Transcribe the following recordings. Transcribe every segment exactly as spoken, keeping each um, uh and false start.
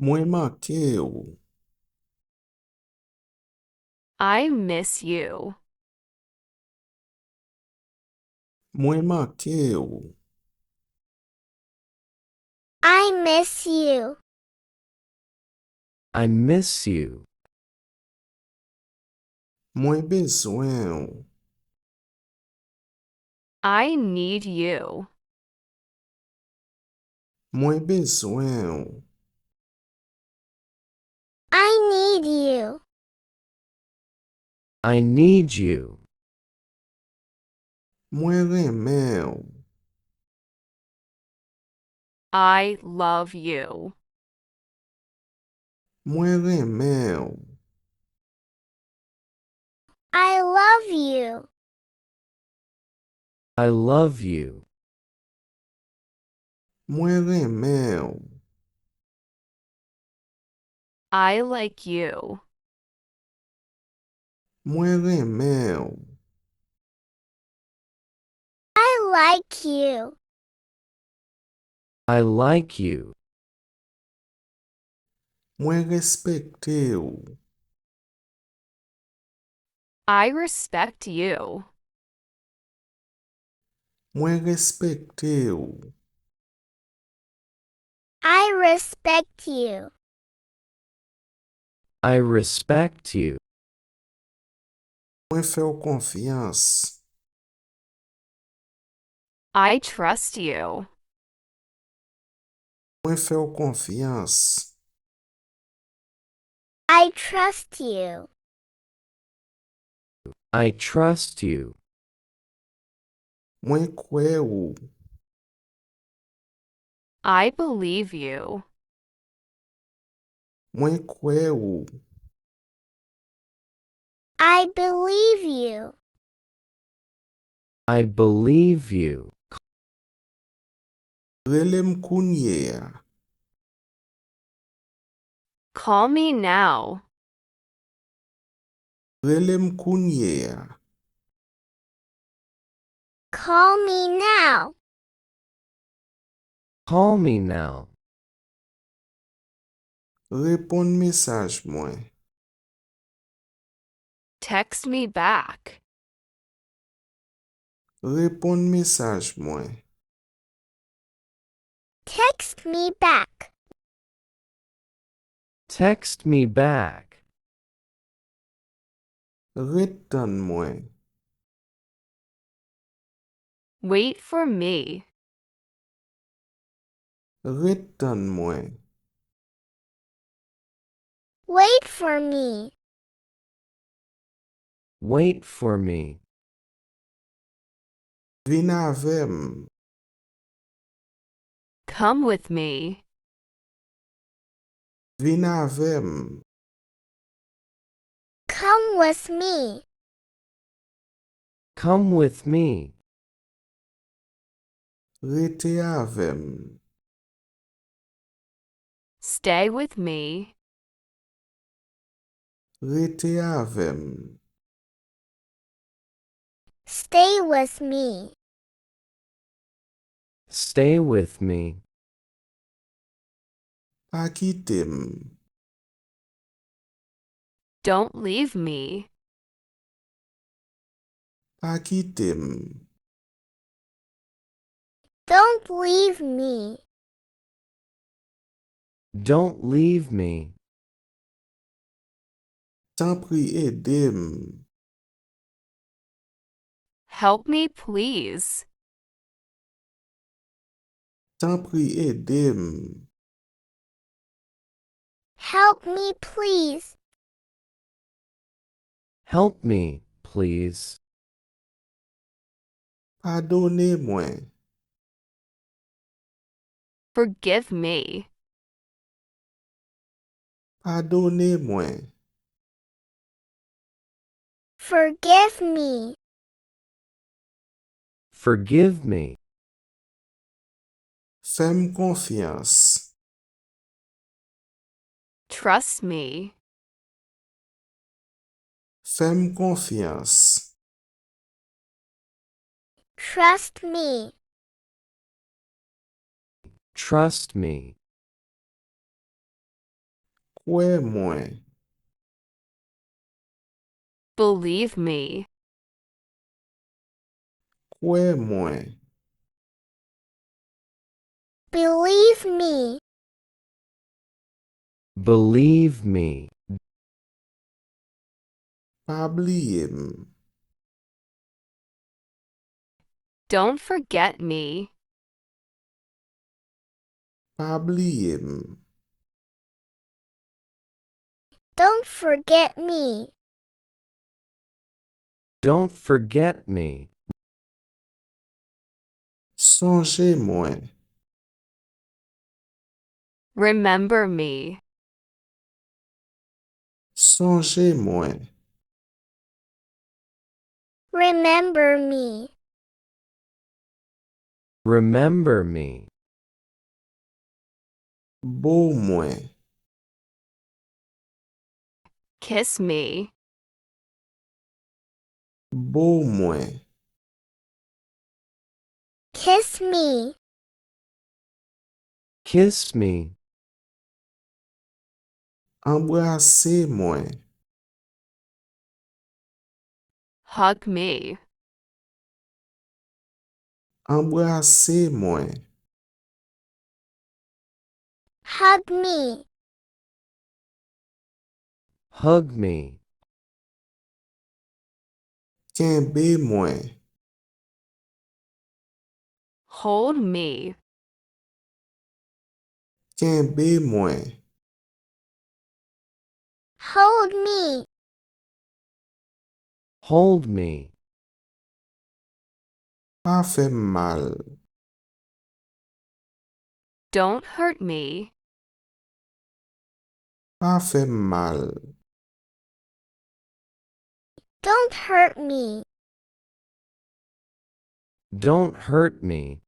Mwen manke w. I miss you. Mwen manke w. I miss you. I miss you. Mwen bezwen w. I need you. Mwen bezwen w. I need you. I need you. Mwen renmen w. I love you. Mwen renmen w. I love you. I love you. Mwen renmen w. I like you. Mwen renmen w. I like you. I like you. Mwen respekte w. I respect you. Mwen respekte w. I respect you. I respect you. Mwen fè w konfyans. I trust you. Mwen fè w konfyans. I trust you. I trust you. Mwen kwè ou. I believe you. Mwen kwè ou. I believe you. I believe you. Rele m kounye a. Call me now. Rele m kounye a. Call me now. Call me now. Reponn mesaj mwen. Text me back. Reponn mesaj mwen. Text me back. Text me back. Ret tann mwen. Wait for me. Ret tann mwen. Wait for me. Wait for me. Vin avè m. Come with me. Vin avè m. Come with me. Come with me. Rete avè m. Stay with me. Rete avè m. Stay with me. Stay with me. Pa kite m. Don't leave me. Pa kite m. Don't leave me. Don't leave me. Tanpri ede m. Help me, please. Tanpri ede m. Help me, please. Help me, please. Padone mwen. Forgive me. Padone mwen. Forgive me. Forgive me. Fè m konfyans. Trust me. Fè m konfyans. Trust me. Trust me. Kwè mwen. Believe me. Kwè mwen. Believe me. Believe me. Pa bliye m. Don't forget me. Pa bliye m. Don't forget me. Don't forget me. Sonje mwen. Remember me. Sonje mwen. Remember me. Remember me. Bo mwen. Kiss me. Bo mwen. Kiss me. Kiss me. Anbrase mwen. Hug me. Anbrase mwen. Hug me. Hug me. Kenbe mwen. Hold me. Kenbe mwen. Hold me. Hold me. Pa fè m mal. Don't hurt me. Pa fè m mal. Don't hurt me. Don't hurt me.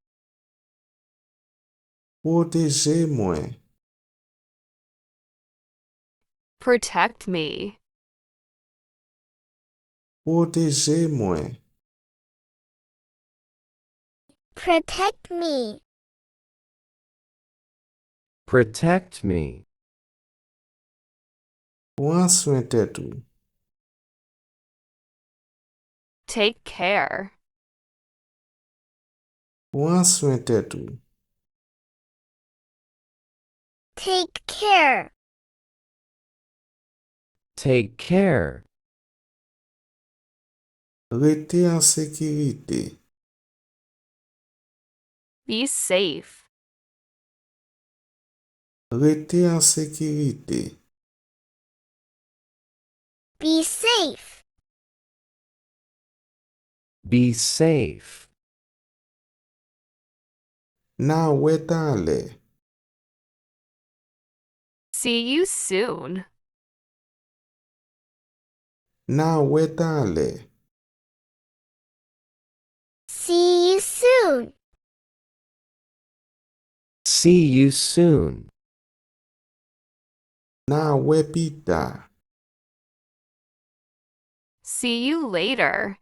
Pwoteje mwen. Protect me. Pwoteje mwen. Protect me. Protect me. Pran swen tèt ou. Take care. Pran swen tèt ou. Take care. Take care. Rete an sekirite. Be safe. Rete an sekirite. Be safe. Be safe. N a wè talè. See you soon. N a wè talè. See you soon. See you soon. N a wè pita. See you later.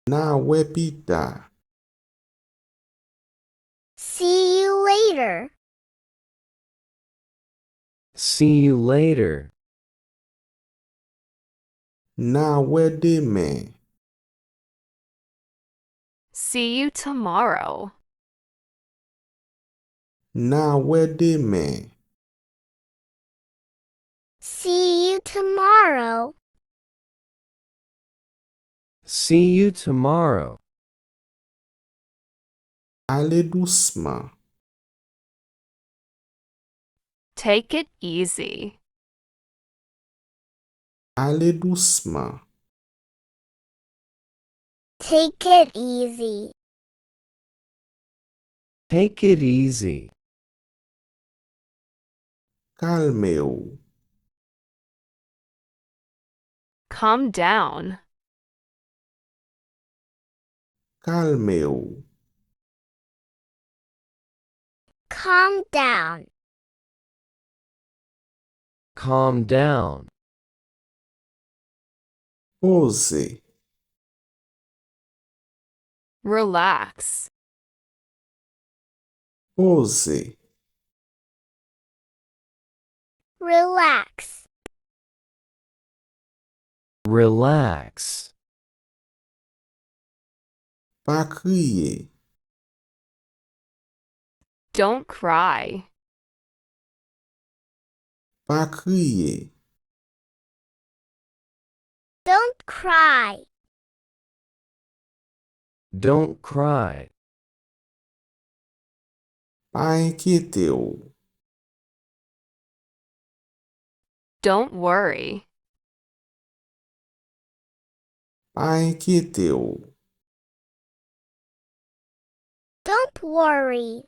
N a wè pita. See you later. See you later. N a wè demen. See you tomorrow. N a wè demen. See you tomorrow. See you tomorrow. Ale dousman. Take it easy. Ale dousman. Take it easy. Take it easy. Kalme w. Calm down. Kalme w. Calm down. Calm down. Poze. Relax. Poze. Relax. Relax. Pa kriye. Don't cry. Pa kriye. Don't cry. Don't cry. Pa enkyete w. Don't worry. Pa enkyete w. Don't worry.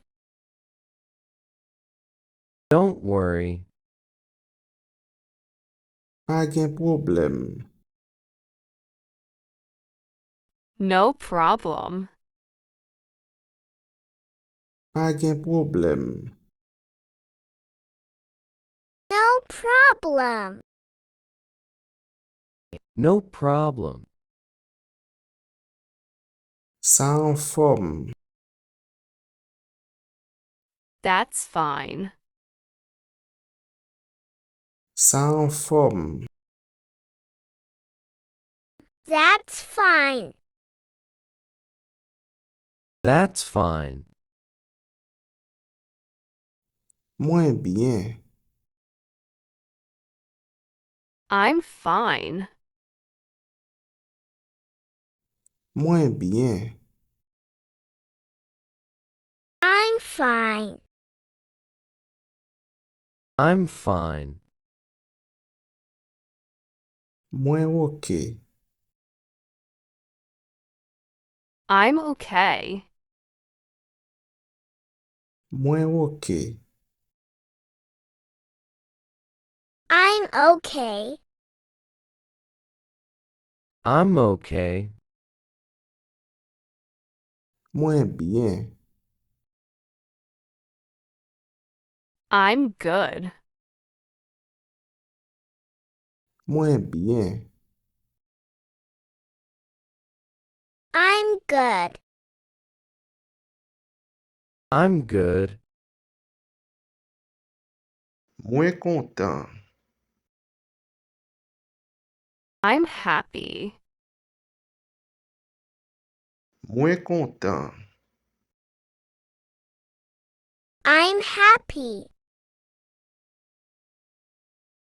Don't worry. Pa gen pwoblèm. No problem. Pa gen pwoblèm. No problem. No problem. Sa anfòm. That's fine. Sa anfòm. That's fine. That's fine. Mwen byen. I'm fine. Mwen byen. I'm fine. I'm fine. Mwen oke. I'm okay. Mwen oke. I'm okay. I'm okay. Mwen byen. I'm good. Mwen byen. I'm good. I'm good. Mwen kontan. I'm happy. Mwen kontan. I'm happy.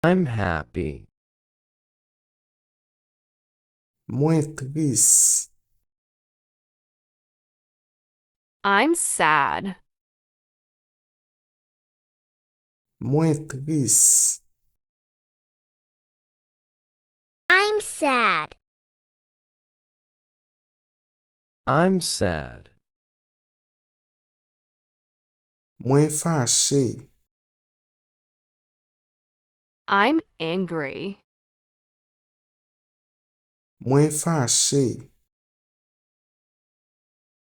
I'm happy. Mwen tris. I'm sad. Mwen tris. I'm sad. I'm sad. Mwen fache. I'm angry. Mwen fache.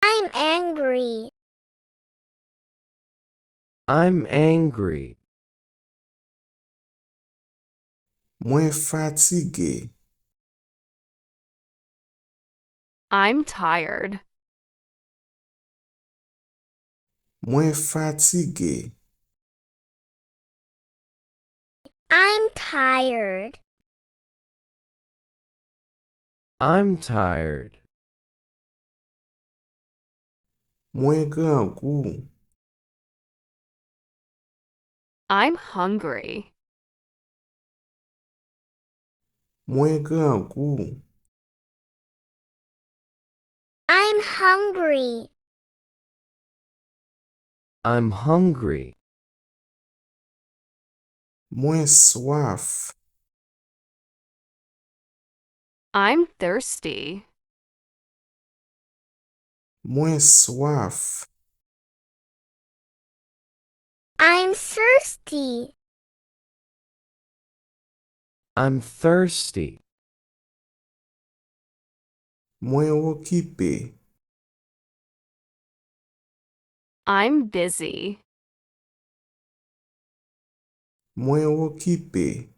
I'm angry. I'm angry. Mwen fatige. I'm tired. Mwen fatige. I'm tired. I'm tired. Mwen grangou. I'm hungry. Mwen grangou. I'm hungry. I'm hungry. Mwen swaf. I'm thirsty. Mwen swaf. I'm thirsty. I'm thirsty. Mwen okipe. I'm busy. Mwen okipe.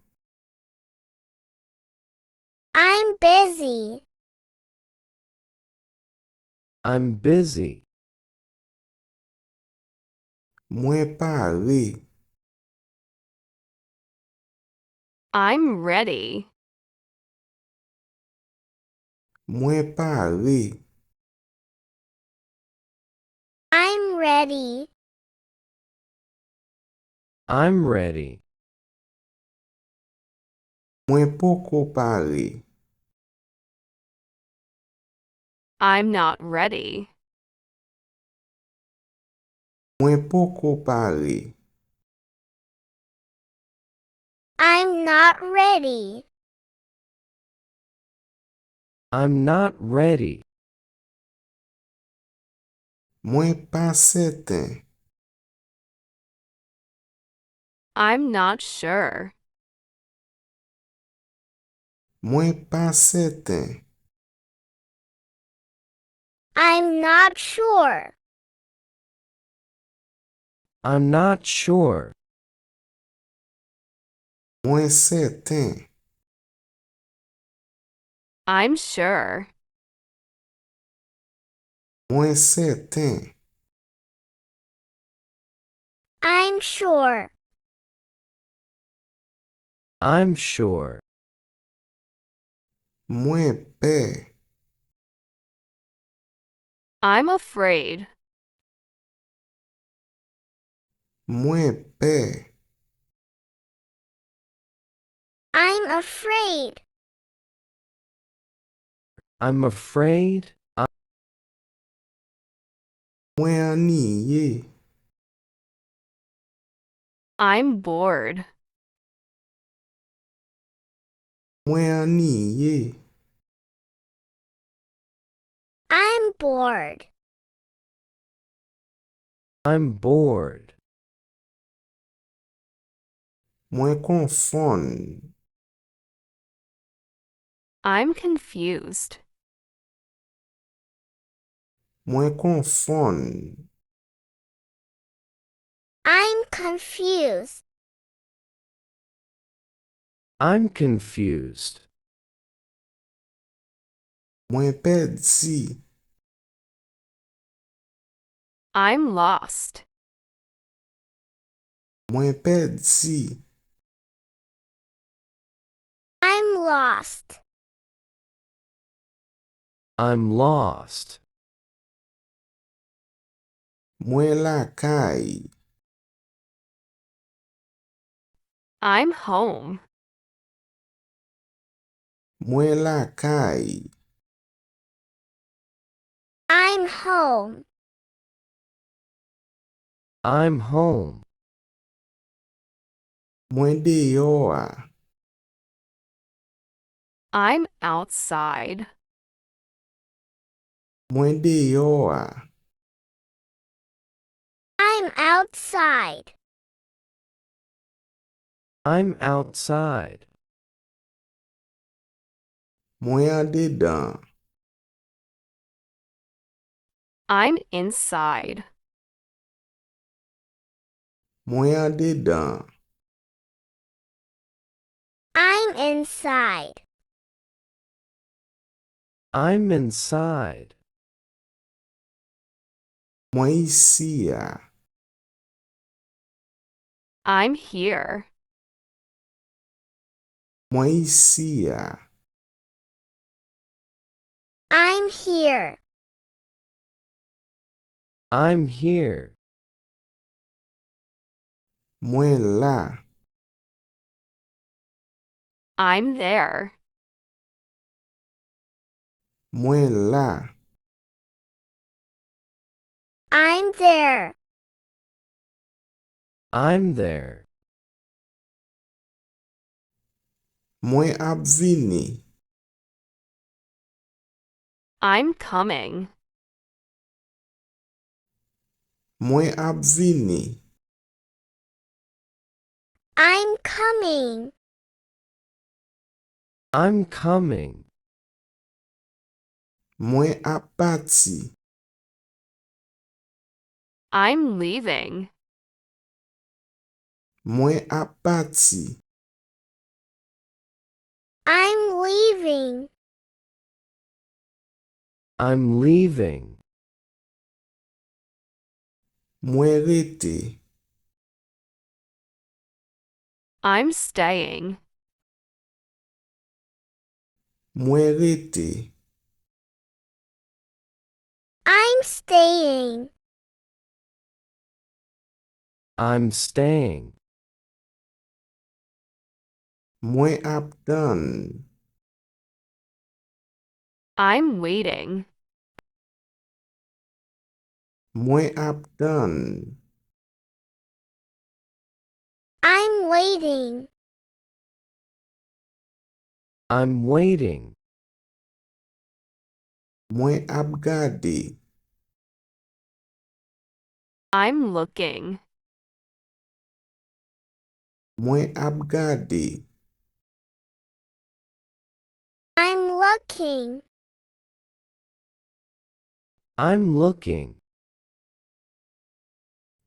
I'm busy. I'm busy. Mwen pare. I'm ready. Mwen pare. I'm ready. I'm ready. Mwen poko pare. I'm not ready. Mwen poko pare. I'm not ready. I'm not ready. Mwen pa sèten. I'm not sure. Mwen pa sèten. I'm not sure. I'm not sure. Mwen sèten. I'm sure. Mwen sèten. I'm sure. I'm sure. Mwen pè. I'm afraid. Mwen pè. I'm afraid. I'm afraid. Mwen anniye. I'm bored. Mwen anniye. I'm bored. I'm bored. Mwen konfonn. I'm confused. Mwen konfonn. I'm confused. I'm confused. Mwen pèdi. I'm lost. Mwen pèdi. I'm lost. I'm lost. Mwen lakay. I'm home. Mwen lakay. I'm home. I'm home. Mwen deyò a. I'm outside. Mwen deyò a. I'm outside. I'm outside. Mwen andedan. I'm inside. Mwen andedan. I'm inside. I'm inside. Mwen isi a. I'm here. Mwen isi a. I'm here. I'm here. Mwen la. I'm there. Mwen la. I'm there. I'm there. Mwen ap vini. I'm coming. Mwen ap vini. I'm coming. I'm coming. Mwen ap pati. I'm leaving. Mwen ap pati. I'm leaving. I'm leaving. Mwen rete. I'm staying. Mwen rete. I'm staying. I'm staying. Mwen ap tann. I'm waiting. Mwen ap tann. I'm waiting. I'm waiting. Mwen ap gade. I'm looking. Mwen ap gade. I'm looking. I'm looking.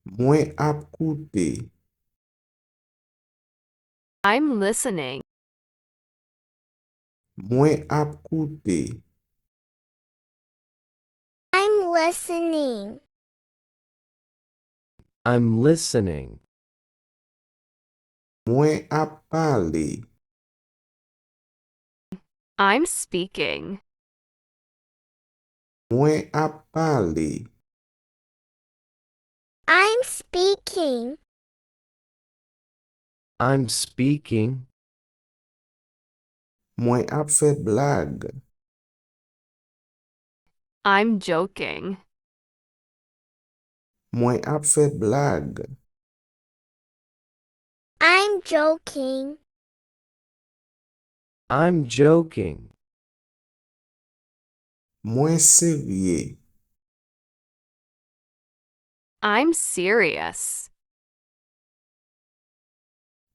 Mwen ap koute. I'm listening. Mwen ap koute. I'm listening. I'm listening. Mwen ap pale. I'm speaking. Mwen ap pale. I'm speaking. I'm speaking. Mwen ap fè blag. I'm joking. Mwen ap fè blag. I'm joking. I'm joking. Mwen serye. I'm serious.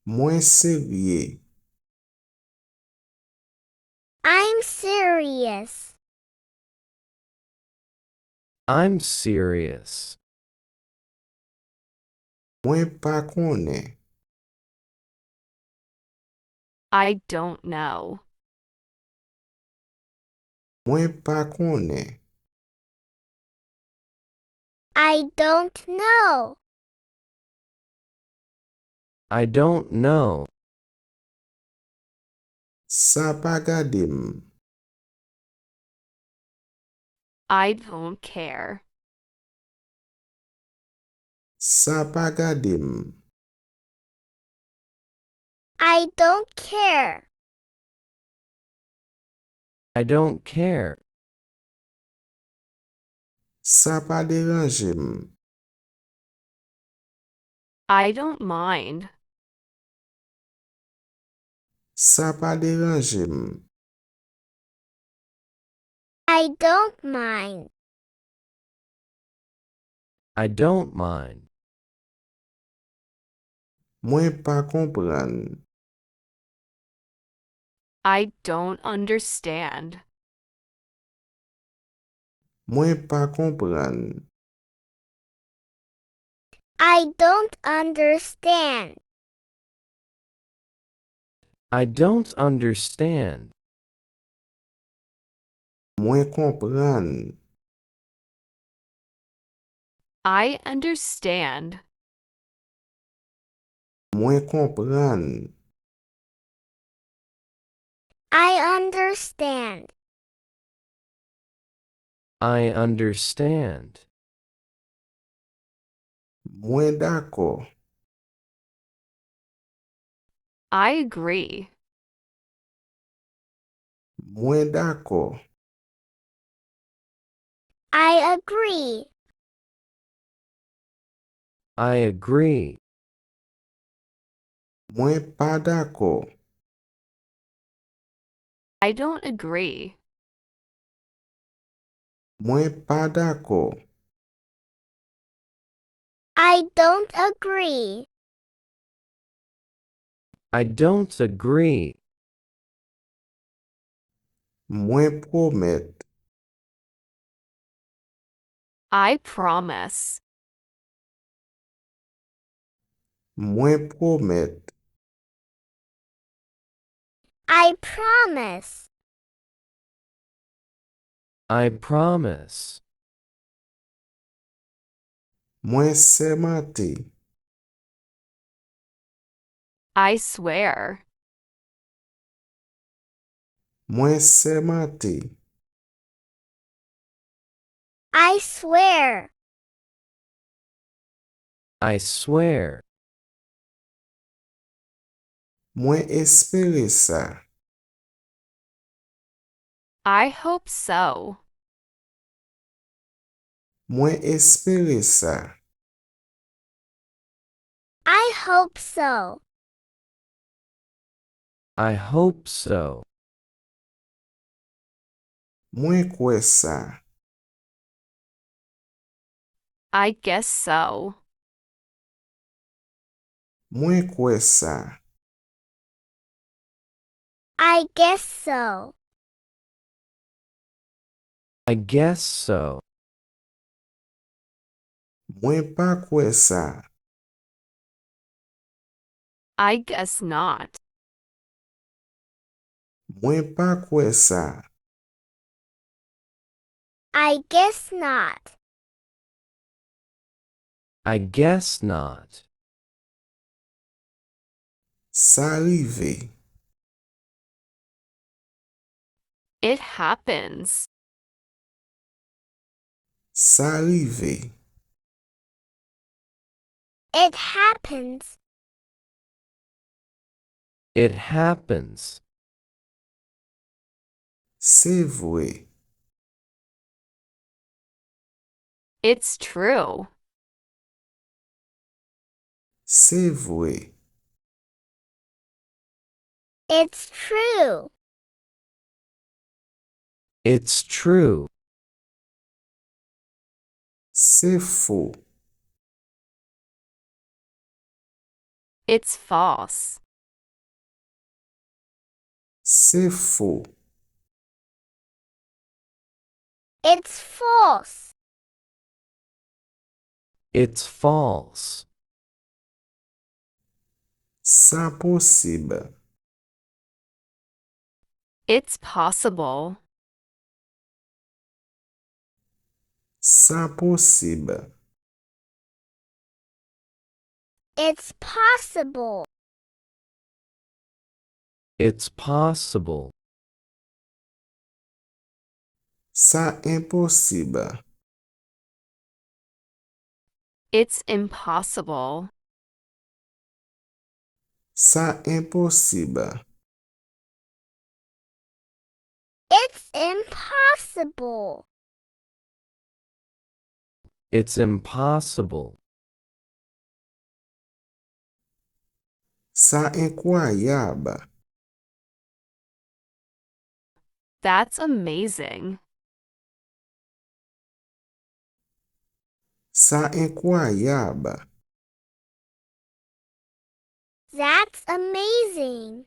Mwen serye. I'm serious. I'm serious. Mwen pa konnen. I don't know. Mwen pa konnen. I don't know. I don't know. Sa pa gade m. I don't care. Sa pa gade m. I don't care. I don't care. Sa pa deranje m. I don't mind. Sa pa deranje m. I don't mind. I don't mind. Mwen pa konprann. I don't understand. Mwen pa konprann. I don't understand. I don't understand. Mwen konprann. I understand. Mwen konprann. I understand. I understand. Mwen dakò. I agree. Mwen dakò. I agree. I agree. Mwen pa dakò. I don't agree. Mwen pa dakò. I don't agree. I don't agree. Mwen pwomèt. I promise. Mwen pwomèt. I promise. I promise. Mwen sèmante. I swear. Mwen sèmante. I swear. I swear. Mwen espere sa. I hope so. Mwen espere sa. I hope so. I hope so. Mwen kwè sa. I guess so. Mwen kwè sa. I guess so. I guess so. Mwen pa kwè sa. I guess not. Mwen pa kwè sa. I guess not. I guess not. Sa rive. It happens. Sa rive. It happens. It happens. Se vre. It's true. Se vre. It's true. It's true. Se fo. It's false. Se fo. It's false. It's false. Sa posib. It's possible. Sa posib. It's possible. It's possible. Sa enposib. It's impossible. Sa enposib. It's impossible. It's impossible. Sa enkwayab. That's amazing. Sa enkwayab. That's amazing.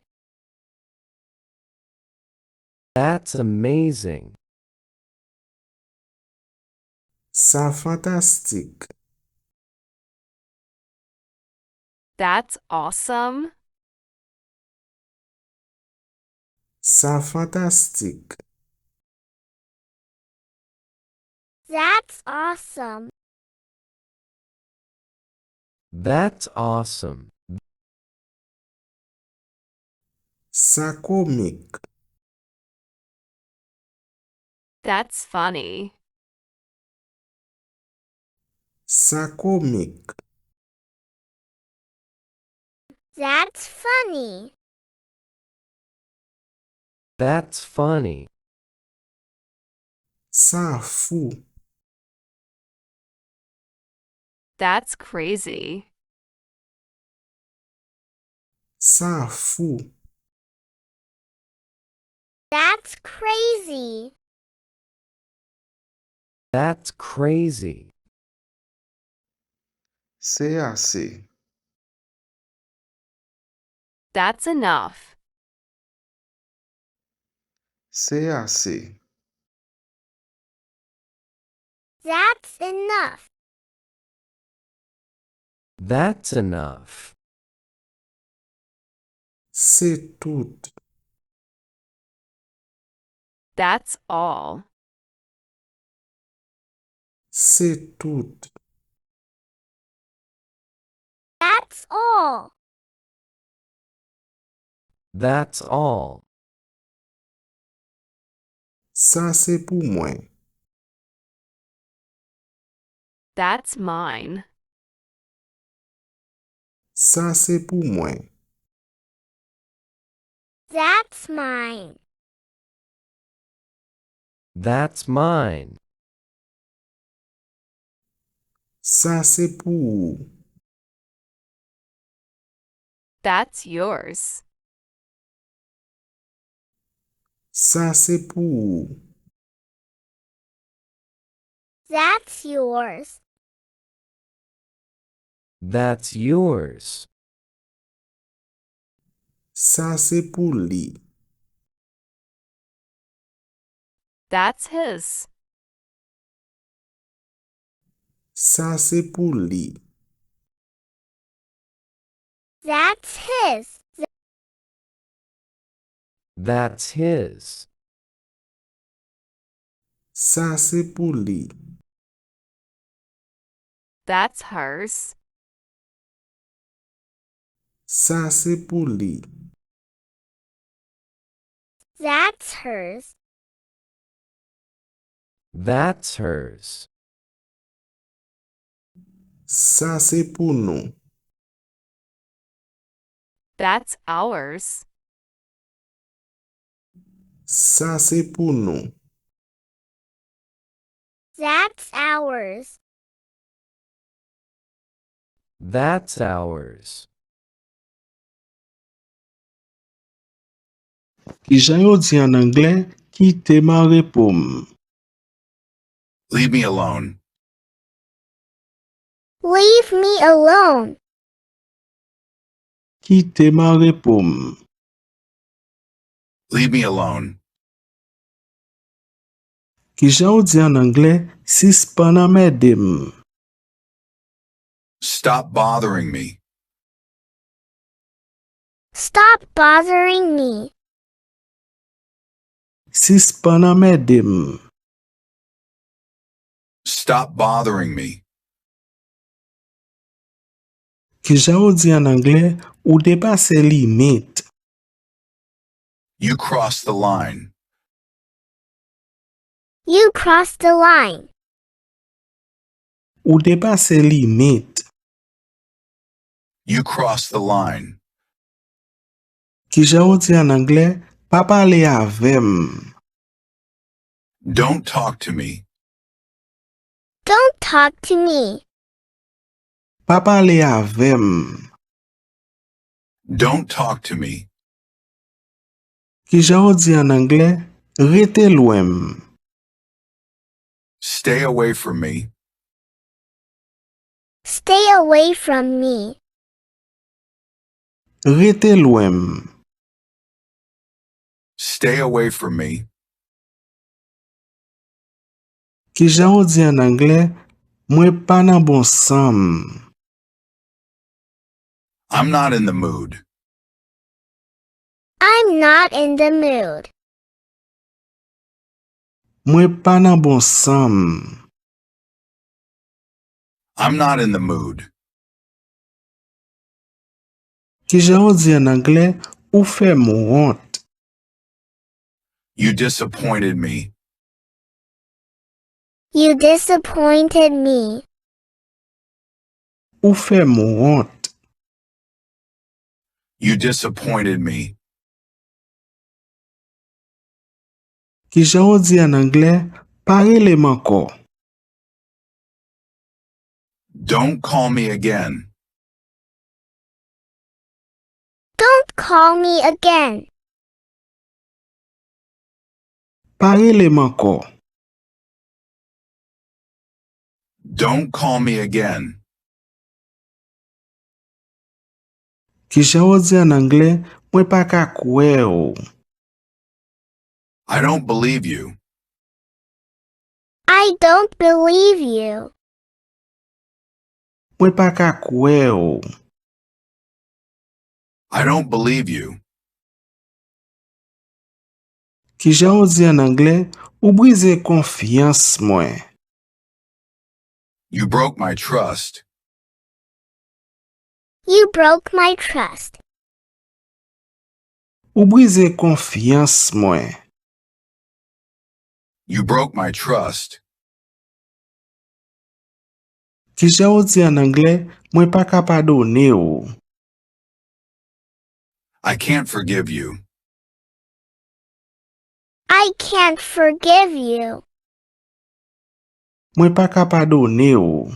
That's amazing. Sa fantastik. That's awesome. Sa fantastik. That's awesome. That's awesome. Sa komik. That's funny. Sa komik. That's funny. That's funny. Sa fou. That's crazy. Sa fou. That's crazy. That's crazy. Se ase. That's enough. Se ase. That's enough. That's enough. Se tout. That's all. Se tout. That's all. That's all. Sa se pou mwen. That's mine. Sa se pou mwen. That's mine. That's mine. Sa se pou ou. That's yours. Sa se pou ou. That's yours. That's yours. Sa se pou li. That's his. Sa se pou li. That's his. That's his. Sa se pou li. That's hers. Sa se pou li. That's hers. That's hers. Sa se pou nou. That's ours. Sa se pou nou. That's ours. That's ours. Kijan yo di an anglè, "Kite m an repo m"? Leave me alone. Leave me alone. Kite m an repo m. Leave me alone. Kijan ou di an anglè, "Sispann anmède m"? Stop bothering me. Stop bothering me. Sispann anmède m. Stop bothering me. Kijan ou di an anglè, "Ou depase limit"? You crossed the line. You crossed the line. Ou depase limit. You crossed the line. Kijan ou di an anglè, "Pa pale avè m"? Don't talk to me. Don't talk to me. Pa pale avè m. Don't talk to me. Kijan ou di an anglè, "Rete lwen m"? Stay away from me. Stay away from me. Rete lwen m. Stay away from me. Kijan ou di an anglè, "Mwen pa nan bon san m"? I'm not in the mood. I'm not in the mood. Mwen pa nan bon san m. I'm not in the mood. Kijan ou di an anglè, "Ou fè m wont"? You disappointed me. You disappointed me. Ou fè m wont. You disappointed me. Kijan ou di an anglè, "Pa rele m ankò"? Don't call me again. Don't call me again. Pa rele m ankò. Don't call me again. Kijan ou di an anglè, "Mwen pa ka kwè w"? I don't believe you. I don't believe you. Mwen pa ka kwè w. I don't believe you. Kijan ou di an anglè, "Ou brize konfyans mwen"? You broke my trust. You broke my trust. Ou brize konfyans mwen. You broke my trust. Kijan ou di an anglè, mwen pa ka padone w? I can't forgive you. I can't forgive you. Mwen pa ka padone w.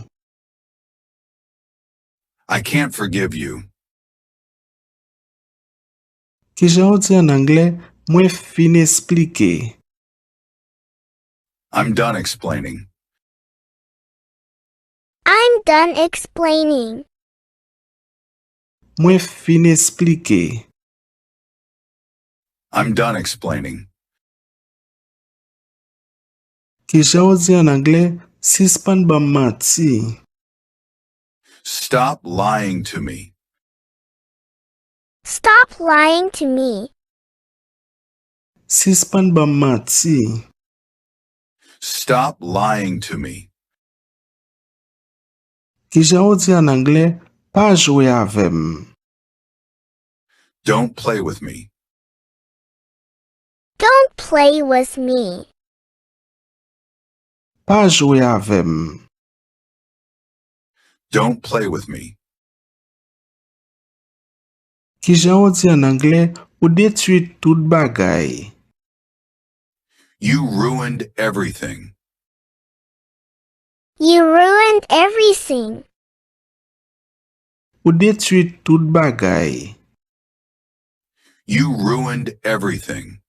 I can't forgive you. Kijan ou di an anglè, mwen fin esplike? I'm done explaining. I'm done explaining. Mwen fin esplike. I'm done explaining. Kijan ou di an anglè, sispann ban m manti? Stop lying to me. Stop lying to me. Sispann ban m manti. Stop lying to me. Kijan ou di an anglè, pa jwe avè m? Don't play with me. Don't play with me. Pa jwe avè m. Don't play with me. Kijan ou di an anglè, ou detwi tout bagay? You ruined everything. You ruined everything. Ou detwi tout bagay. You ruined everything.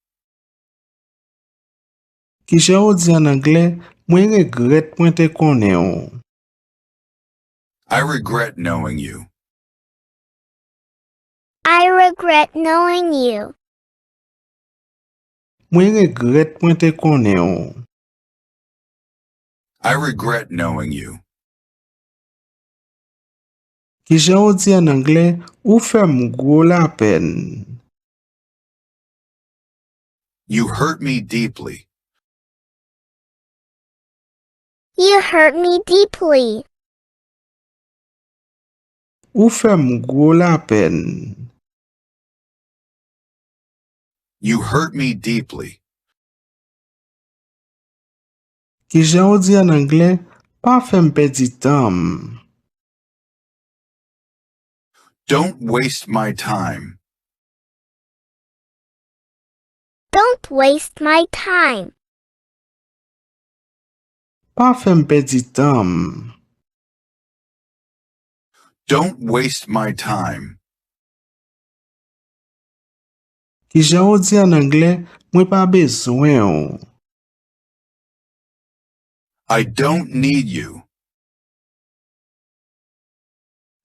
Kijan ou di an anglè, mwen regrèt mwen te konnen w? I regret knowing you. I regret knowing you. Mwen regrèt mwen te konnen w. I regret knowing you. Kijan ou di an anglè, ou fè m gwo lapèn? You hurt me deeply. You hurt me deeply. Ou fè m gwo lapèn. You hurt me deeply. Kijan ou di an anglè, pa fè m pèdi tan m? Don't waste my time. Don't waste my time. Pa fè m pèdi tan m. Don't waste my time. Kijan ou di an anglè, mwen pa bezwen w? I don't need you.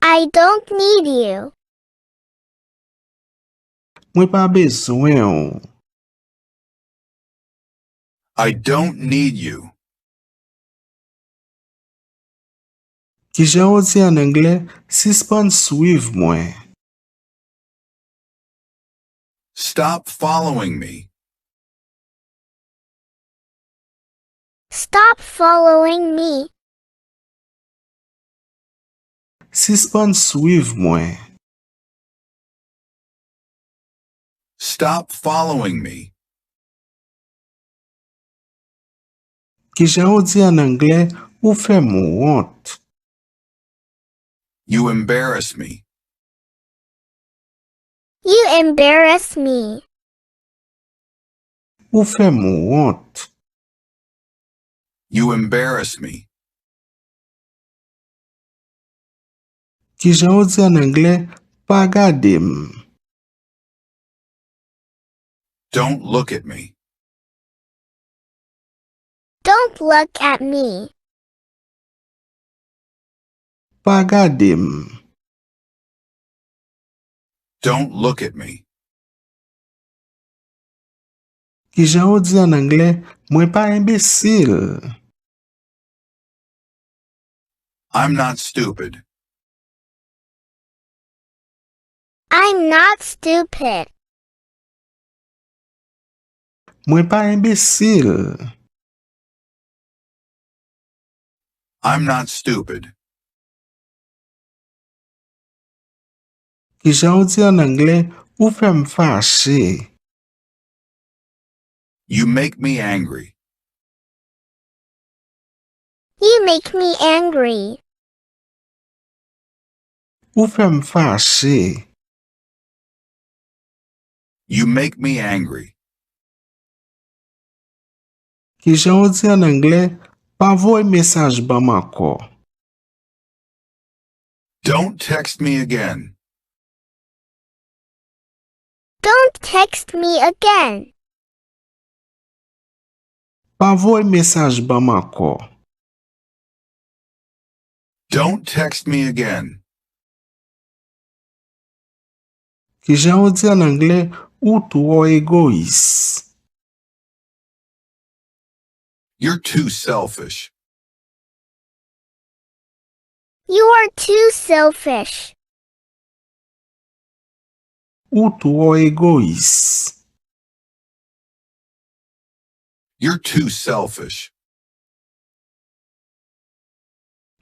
I don't need you. Mwen pa bezwen w. I don't need you. Kijan ou di an anglè, sispann swiv mwen? Stop following me. Stop following me. Sispann swiv mwen. Stop following me. Kijan ou di an anglè, ou fè m wont? You embarrass me. You embarrass me. Ou fè m wont. You embarrass me. Kijan ou di an anglè, pa gade m? Don't look at me. Don't look at me. Pa gade m. Don't look at me. Kijan ou di an anglè, mwen pa enbesil? I'm not stupid. I'm not stupid. Mwen pa enbesil. I'm not stupid. Kijan ou di an anglè, ou fè m fache? You make me angry. You make me angry. Ou fè m fache. You make me angry. Kijan yo di an anglè, pa voye mesaj ban m ankò. Don't text me again. Don't text me again. Pa voye mesaj ban m ankò. Don't text me again. Kijan yo di an anglè, ou twò egoyis. You're too selfish. You are too selfish. Ou twò egoyis. You're too selfish.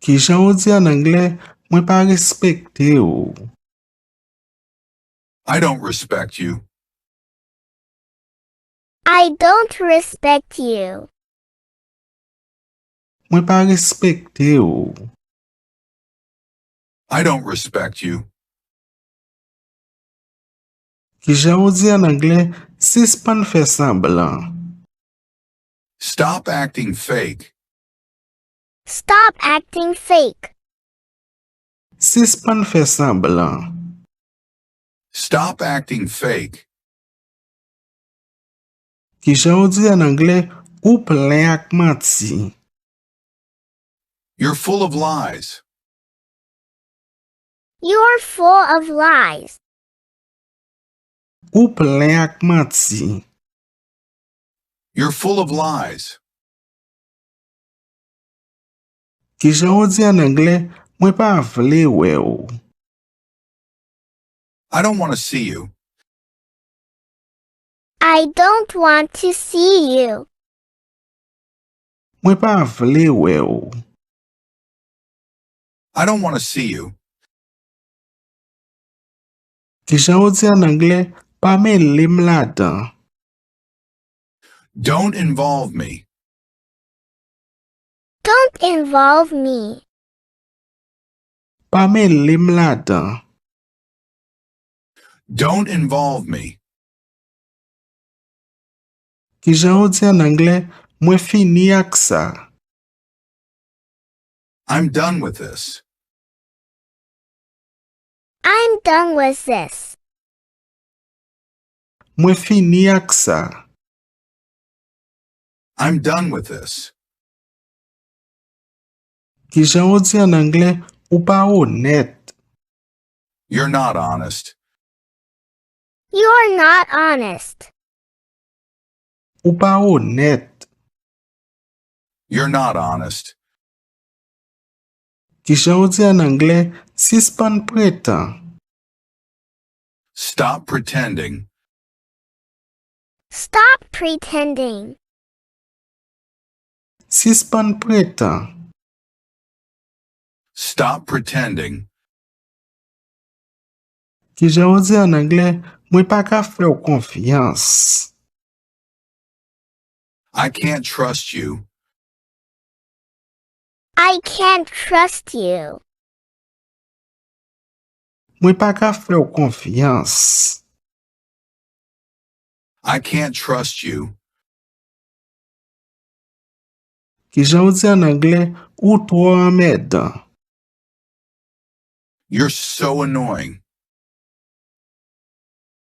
Kijan yo di an anglè, mwen pa respekte w. I don't respect you. I don't respect you. Mwen pa respekte w. I don't respect you. Kijan yo di an anglè, sispann fè sanblan. Stop acting fake. Stop acting fake. Sispann fè sanblan. Stop acting fake. Kijan yo di an anglè, ou plen ak manti. You're full of lies. You're full of lies. Ou plen ak manti. You're full of lies. Kijan yo di an anglè, mwen pa vle wè w. I don't want to see you. I don't want to see you. Mwen pa vle wè w. I don't want to see you. Kijan yo di an anglè, pa mele m ladan. Don't involve me. Don't involve me. Pa mele m ladan. Don't involve me. Kijan yo di an anglè, mwen fini ak sa. I'm done with this. I'm done with this. Mwen fini ak sa. I'm done with this. Kijan yo di an anglè, ou pa onèt. You're not honest. You're not honest. Ou pa onèt. You're not honest. Kijan yo di an anglè, sispann pretan. Stop pretending. Stop pretending. Sispann pretan. Stop pretending. Kijan yo di an anglè, mwen pa ka fè w konfyans. I can't trust you. I can't trust you. Mwen pa ka fè w konfyans. I can't trust you. Kijan yo di an anglè, ou twò anmèdan. You're so annoying.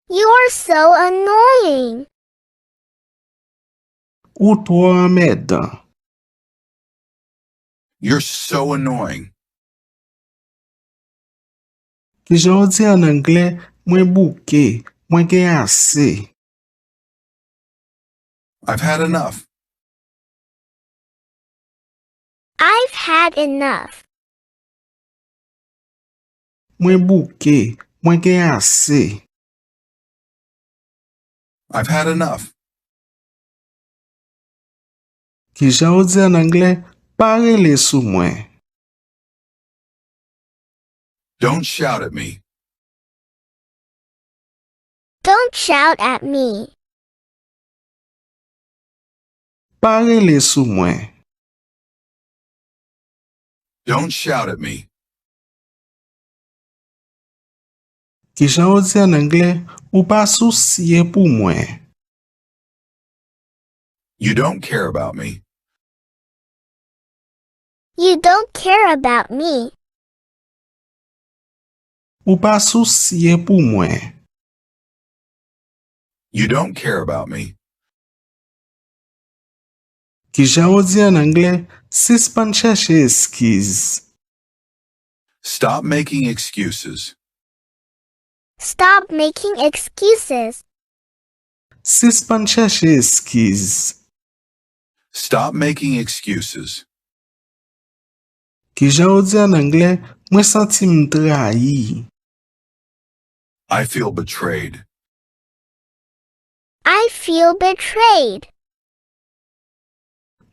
You're so annoying. Ou twò anmèdan. You're so annoying. Kijan yo di an anglè, mwen bouke, mwen gen ase. I've had enough. I've had enough. Mwen bouke, mwen gen ase. I've had enough. Kijan yo di an anglè, pa rele sou mwen. Don't shout at me. Don't shout at me. Pa rele sou mwen. Don't shout at me. Kijan yo di an anglè, ou pa sousye pou mwen. You don't care about me. You don't care about me. Ou pa sousye pou mwen. You don't care about me. Kijan yo di an anglè, sispann chèche eskiz. Stop making excuses. Stop making excuses. Sispann chèche eskiz. Stop making excuses. Kijan yo di an anglè, mwen santi m trayi. I feel betrayed. I feel betrayed.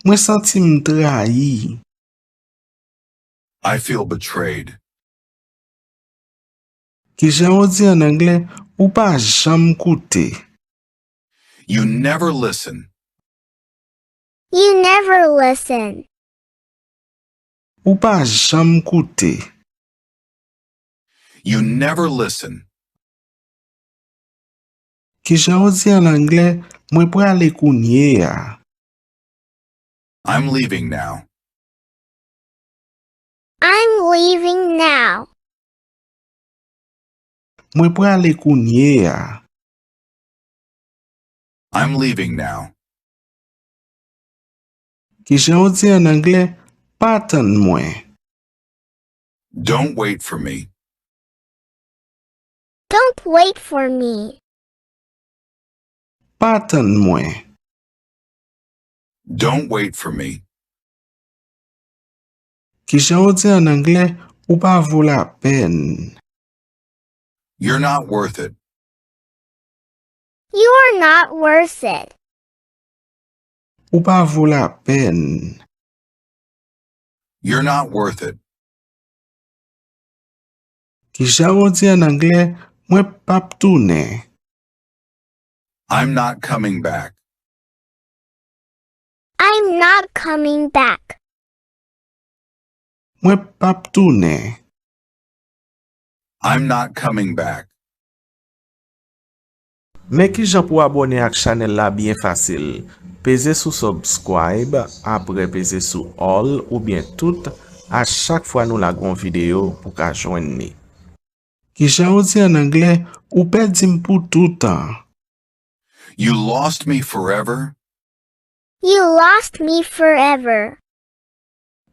Mwen santi m trayi. I feel betrayed. Kijan yo di an anglè, ou pa janm koute. You never listen. You never listen. Ou pa janm koute. You never listen. Kijan yo di an anglè, mwen prale kounye a. I'm leaving now. I'm leaving now. Mwen prale kounye a. I'm leaving now. Kijan yo di an anglè, pa tann mwen. Don't wait for me. Don't wait for me. Pa tann mwen. Don't wait for me. Kijan yo di an anglè, ou pa vo lapèn. You're not worth it. You're not worth it. Ou pa vo lapèn. You're not worth it. Kijan yo di an anglè, mwen p ap tounen. I'm not coming back. I'm not coming back. Mwen p ap tounen. I'm not coming back. Men kijan pou abòne ak chanèl la byen fasil. Peze sou subscribe, apre peze sou all oubyen tout, a chak fwa nou lage yon videyo pou ka jwenn li. Kijan yo di an anglè, ou pèdi m pou toutan. You lost me forever. You lost me forever.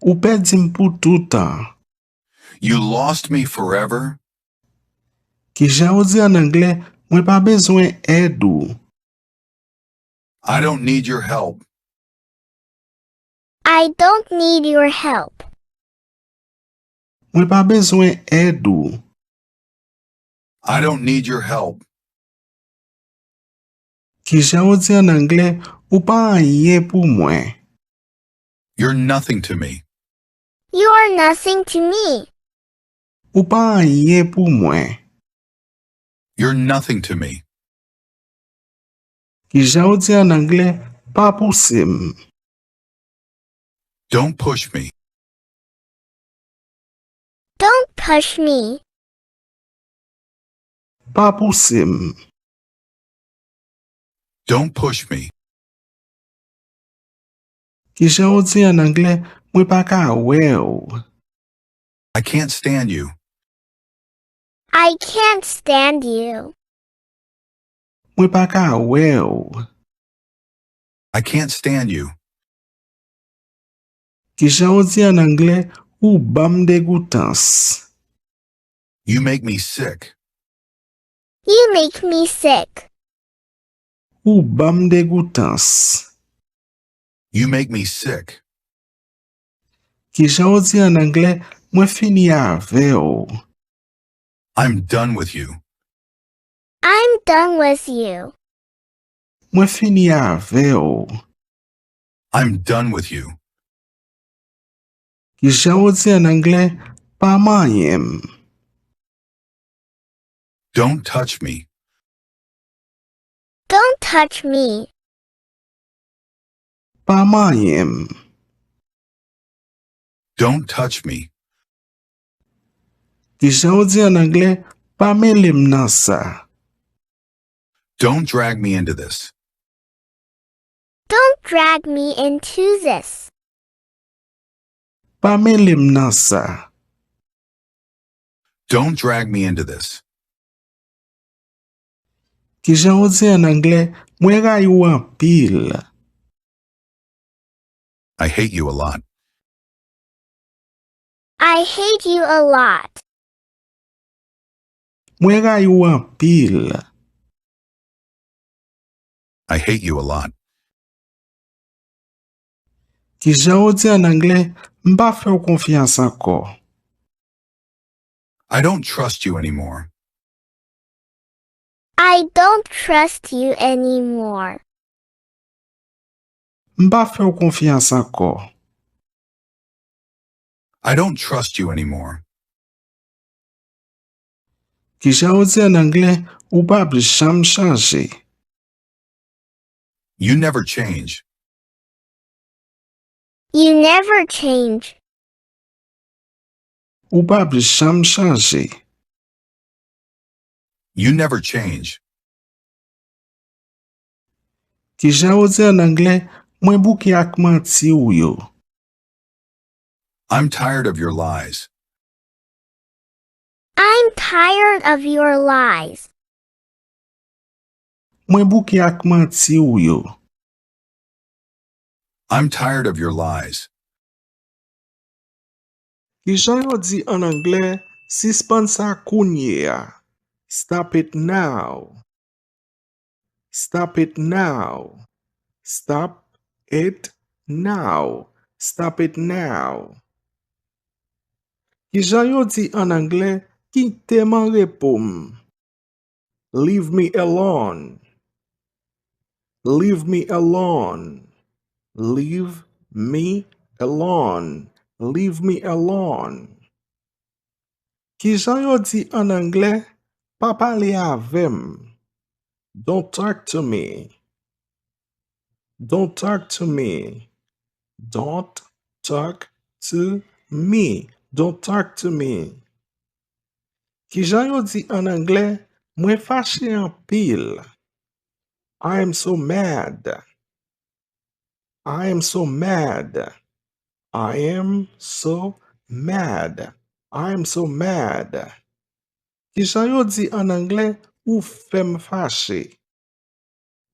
Ou pèdi m pou toutan. You lost me forever. Kijan yo di an anglè, mwen pa bezwen èd ou. I don't need your help. I don't need your help. Mwen pa bezwen èd ou. I don't need your help. Kijan yo di an anglè, ou pa anyen pou mwen. You're nothing to me. You're nothing to me. Ou pa anyen pou mwen. You're nothing to me. Kijan yo di an anglè, pa pouse m. Don't push me. Don't push me. Pa pouse m. Don't push me. Kijan yo di an anglè, mwen pa ka wè w. I can't stand you. I can't stand you. Mwen pa ka wè w. I can't stand you. Kijan yo di an anglè, ou ban m degoutans. You make me sick. You make me sick. Ou ban m degoutans. You make me sick. Kijan yo di an anglè, mwen fini avè w. I'm done with you. I'm done with you. Mwen fini avè w. I'm done with you. Kijan yo di an anglè, pa manyen m. Don't touch me. Don't touch me. Pa manyen m. Don't touch me. Kijan yo di an anglè, pa mele m nan sa? Don't drag me into this. Don't drag me into this. Pa mele m nan sa. Don't drag me into this. Kijan yo di an anglè, mwen rayi w anpil? I hate you a lot. I hate you a lot. Mwen rayi w anpil. I hate you a lot. Kijan yo di an anglè, m pa fè w konfyans ankò? I don't trust you anymore. I don't trust you anymore. M pa fè w konfyans ankò. I don't trust you anymore. Kijan yo di an anglè, ou p ap janm chanje? You never change. You never change. Ou p ap janm chanje. You never change. Kijan yo di an anglè, mwen bouke ak manti w yo? I'm tired of your lies. I'm tired of your lies. Mwen bouke ak manti w yo. I'm tired of your lies. Kijan yo di an anglè, sispann sa kounye a? Stop it now. Stop it now. Stop it now. Stop it now. Kijan yo di an anglè, kite m an repo m? Leave me alone. Leave me alone. Leave me alone. Leave me alone. Kijan yo di an anglè, pa pale avè m? Don't talk to me. Don't talk to me. Don't talk to me. Don't talk to me. Kijan yo di an anglè, mwen fache anpil? I am so mad. I am so mad. I am so mad. I am so mad. Kijan yo di an anglè, ou fè m fache?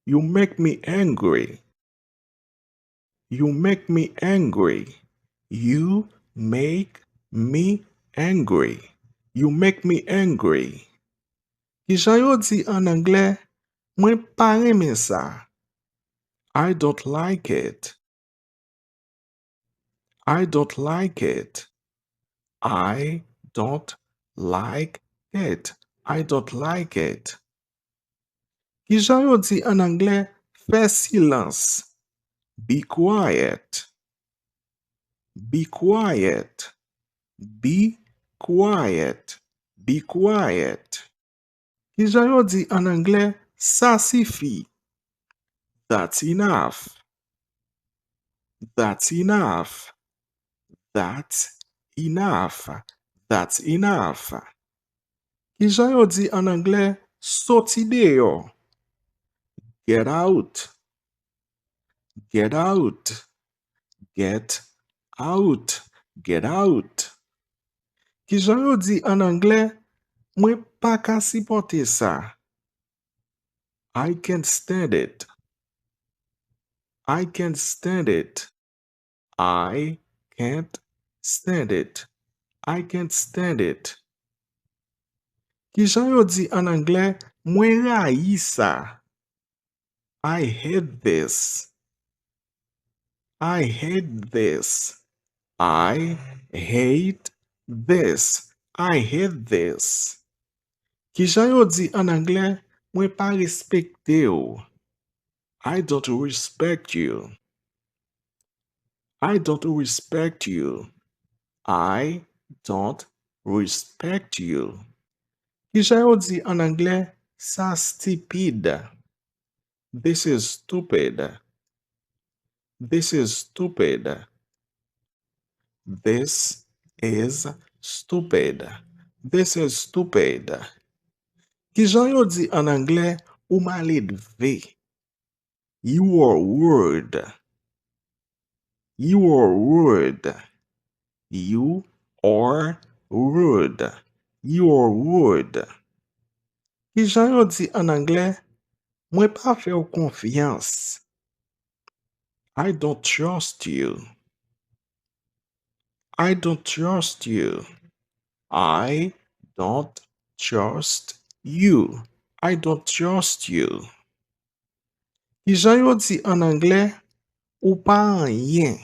You make me angry. You make me angry. You make me angry. You make me angry. Kijan yo di an anglè, mwen pa renmen sa? I don't like it. I don't like it. I don't like it. I don't like it. Kijan yo di an anglè, fè silans? Be quiet. Be quiet. Be quiet. Be quiet. Kijan yo di an anglè, sa sifi? That's enough. That's enough. That's enough. That's enough. Kijan yo di an anglè, soti deyò? Get out. Get out. Get out. Get out. Kijan yo di an anglè, mwen pa ka sipòte sa? I can't stand it. I can't stand it. I can't stand it. I can't stand it. Kijan yo di an anglè, mwen rayi sa? I hate this. I hate this. I hate this. I hate this. Kijan yo di an anglè, mwen pa respekte w? I don't respect you. I don't respect you. I don't respect you. Kijan yo di an anglè, sa stipid? This is stupid. This is stupid. This is stupid. This is stupid. Kijan yo di an anglè, ou maledve? You are rude. You are rude. You are rude. You are rude. Kijan yo di an anglè? Mwen pa fè w konfyans. I don't trust you. I don't trust you. I don't trust you. I don't trust you. Kijan yo di an anglè? Ou pa anyen.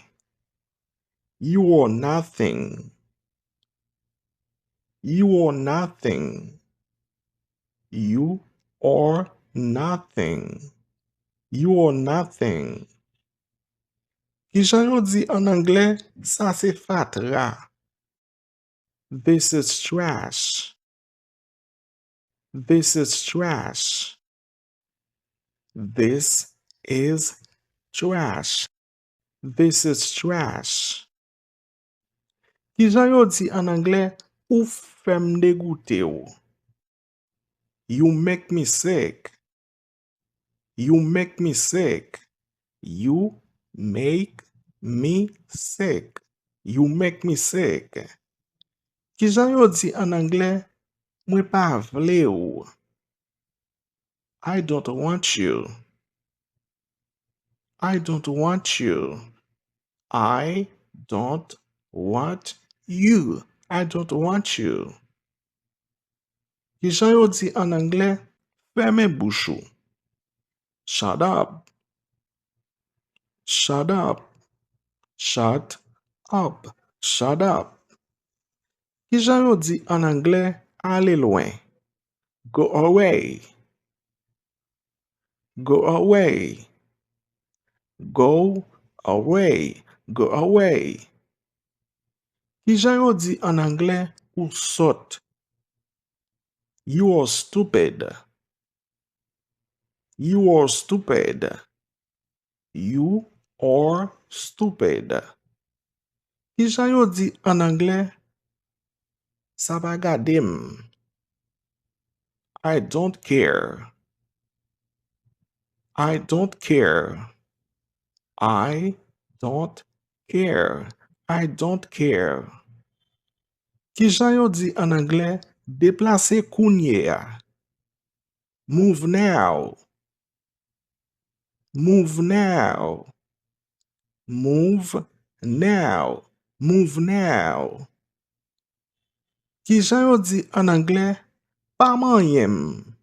You are nothing. You are nothing. You are nothing. You are nothing. Kijan yo di an anglè? Sa se fatra. This is trash. This is trash. This is trash. This is trash. Kijan yo di an anglè? Ou fè m degoute w. You make me sick. You make me sick. You make me sick. You make me sick. Kijan yo di an anglè? Mwen pa vle w. I don't want you. I don't want you. I don't want you. I don't want you. Kijan yo di an anglè? Fèmen bouch ou. Shut up. Shut up. Shut up. Shut up. Kijan yo di an anglè? Ale lwen. Go away. Go away. Go away. Go away. Kijan yo di an anglè? Ou sòt. You are stupid. You are stupid. You are stupid. Kijan yo di an anglè? Sa pa gade m. I don't care. I don't care. I don't care. I don't care. Kijan yo di an anglè? Deplase kounye a. Move now. Move now. Move now. Move now. Kijan yo di an anglè? Pa manyen m.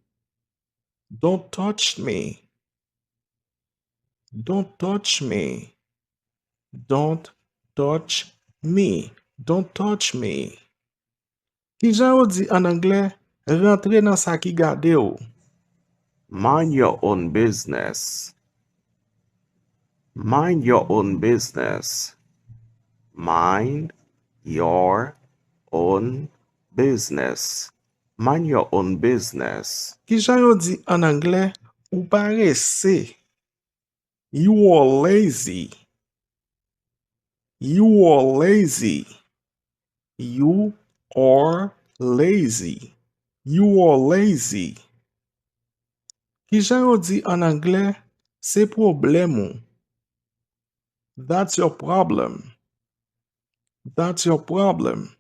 Don't touch me. Don't touch me. Don't touch me. Don't touch me. Kijan yo di an anglè? Rantre nan sa ki gade w. Mind your own business. Mind your own business. Mind your own business. Mind your own business. Kijan yo di an anglè? Ou parese. You are lazy. You are lazy. You are lazy. You are lazy. Kijan yo di an anglè? Se pwoblèm ou. That's your problem. That's your problem.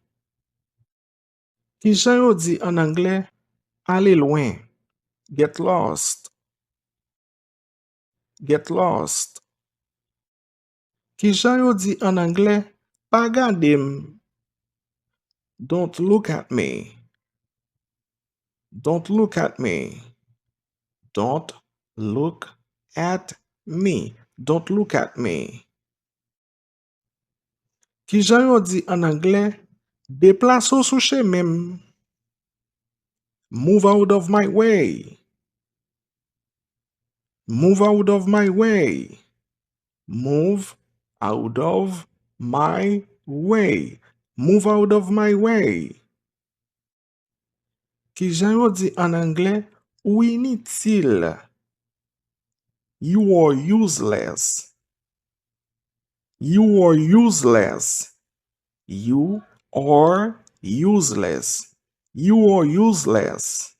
Kijan yo di an anglè? Ale lwen. Get lost. Get lost. Kijan yo di an anglè? Pa gade m. Don't look at me. Don't look at me. Don't look at me. Don't look at me. Kijan yo di an anglè? Deplase w sou chemen m. Move out of my way. Move out of my way. Move out of my way. Move out of my way. Kijan yo di an anglè? Ou initil. You are useless. You are useless. You are useless. You are useless.